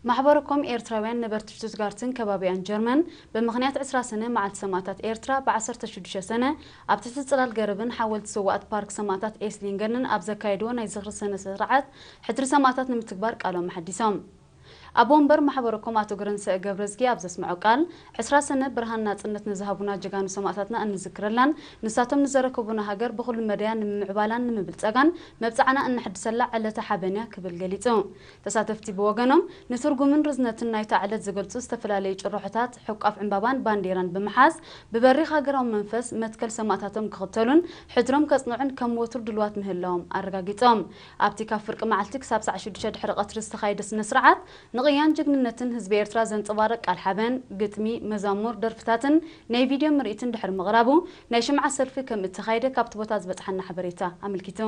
ማሕበረኮም ኤርትራውያን ነበርቲ ሽቱትጋርትን ከባቢኣን ጀርመን ብምኽንያት ዕስራ ሰነ መዓልቲ ሰማእታት ኤርትራ ብ ዓሰርተ ሽዱሽተ ሰነ ኣብ ትሕቲ ጽላል ገረብን ሓወልቲ ስውኣት ፓርክ ሰማእታት ኤስሊንገንን ኣብ ዘካየድዎ ናይ ዝኽሪ ስነ ስርዓት ሕድሪ ሰማእታት ንምትግባር ቃሎም ኣሐዲሶም። ኣቦ ወንበር ማሕበረኮም ኣቶ ገረንሰ ገብረዝጊ ኣብ ዘስምዖ ቃል፣ ዕስራ ሰነ ብርሃን ናጽነት ንዝሃቡና ጀጋኑ ሰማእታትና እንዝክረላን ንሳቶም ንዘረከቡና ሃገር ብኹሉ መዳያ ንምምዕባላን ንምብልጸጋን መብጽዓና እነሐድሰላ ዕለተ ሓበን እያ ክብል ገሊጹ። ተሳተፍቲ ብወገኖም፣ ንትርጉምን ርዝነትን ናይታ ዕለት ዝገልጹ ዝተፈላለዩ ጭርሖታት፣ ሕቋፍ ዕምባባን ባንዴራን ብምሓዝ፣ ብበሪኽ ሃገራዊ መንፈስ መትከል ሰማእታቶም ክኽተሉን ሕድሮም ከጽንዑን ከም ወትሩ ድልዋት ምህላዎም ኣረጋጊጾም። ኣብቲ ካብ ፍርቂ መዓልቲ ክሳብ ሰዓት ሽዱሽተ ድሕሪ ቀትሪ ዝተኻየደ ስነ ስርዓት፣ ንቕያን ጅግንነትን ህዝቢ ኤርትራ ዘንጸባርቕ ቃል ሓበን፣ ግጥሚ፣ መዛሙር፣ ደርፍታትን ናይ ቪድዮ ምርኢትን ድሕሪ ምቕራቡ፣ ናይ ሽምዓ ሰልፊ ከም እተኻየደ ካብቲ ቦታ ዝበጽሓና ሓበሬታ ኣመልኪቱ።